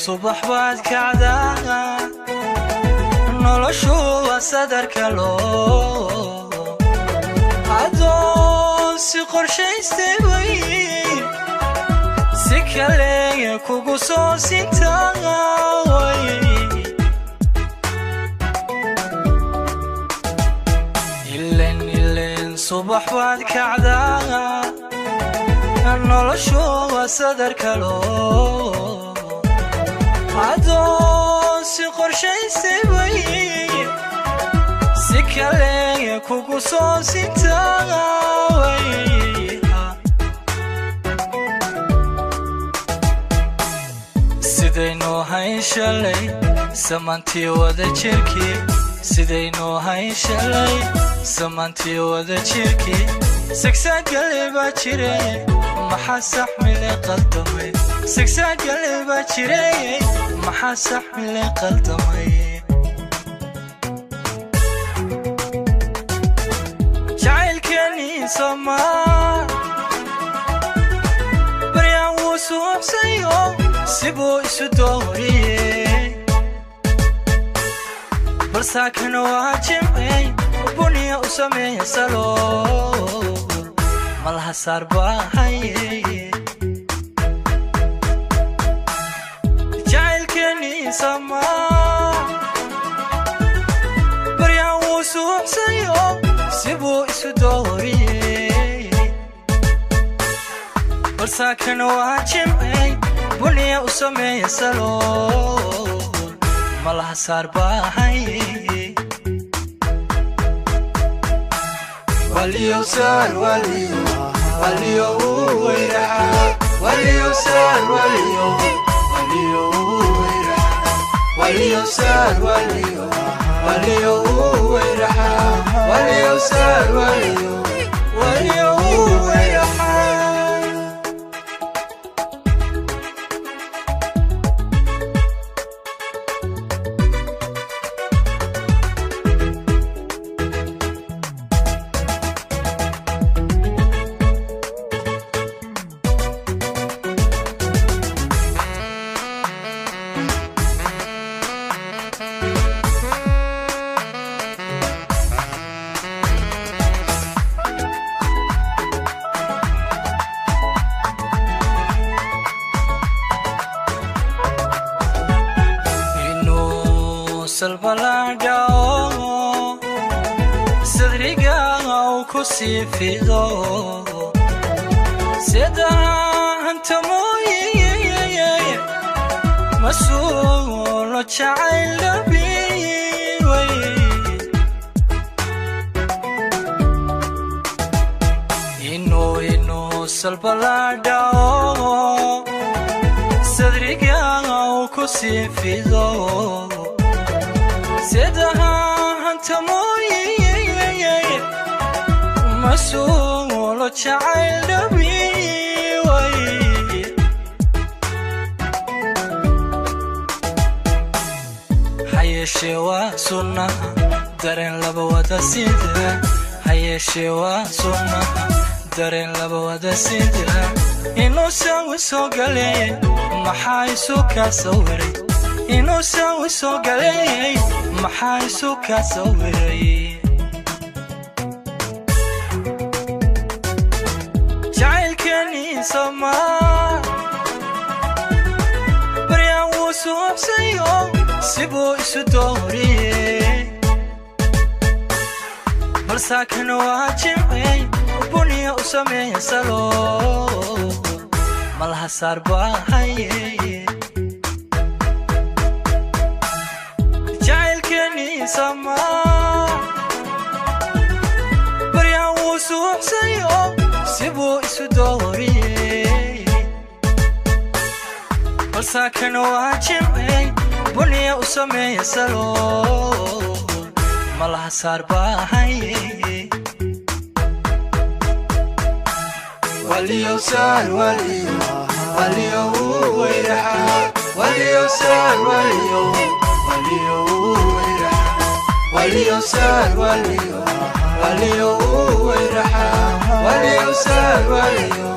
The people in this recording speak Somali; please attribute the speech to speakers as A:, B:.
A: Subax baad kacdaa, noloshu waa sadarka loo adoon si qorshaystay way si kale kugu soo sintaa way. Ilen ilen subax baad kacdaa, noloshu waa sadarka loo adoon si qorshaystay way si kale kugu soo sintaa way. Sidaynu hayn shalay samantii wada jirkii, sidaynu hayn shalay samantii wada jirkii, sigsaagale baa jire maxaa saxmile qaldamay, sigsaagale baa jire maxaa saxmile qaldamay. Jacaylkeenii somaa baryaan wuu suuxsayo sibuu isu dooriyey, balsaakana waa jimcey buniya u sameeya salool malaha saar baahaye. Jacaylkeenii samaa baryaan wuu suuxsayo sibuu isu dooriyey, balsaakana waa jimcey buniya u sameeya salool malaha saar baahaye.
B: Waliyo sar waliyo waliyo weyraxa, waliyo sar waliyo waliyo weyraxa, waliyo sar waliyo waliyo weyraxa, waliyo sar waliyo waliyo weyraxa.
A: Inuu salbalaadhao sadriga uu ku sii fido sida hanta mooye masuulo jacayl dhabiway. Inuu salbalaadhao sadriga uu ku sii fido sida hanta mooye masuulo jacayl dhabiway. Hayeeshee waa sunnaha dareen laba wada sida, hayeeshee waa sunnaha dareen laba wada sida, inuu sawi soo galay maxaa isu kaa sawiray, inuu sawi soo galay maxaa isu kaa sawiray. Jacaylkeenii somaa baryaan wuu suuxsayo sibuu isu dooriyey, balsaakana waa jimcey buniya u sameeya salool malaha saar baahaye. Jacaylkeenii samaa baryaan wuu suuxsayo sibuu isu dooriyey, balsaakana waa jimcey buniya u sameeya salool malaha saar baahaye.
B: Waliyo sar waliyo waliyo weyraxa, waliyo sar waliyo waliyo weyraxa, waliyo sar waliyo waliyo weyraxa, waliyo sar waliyo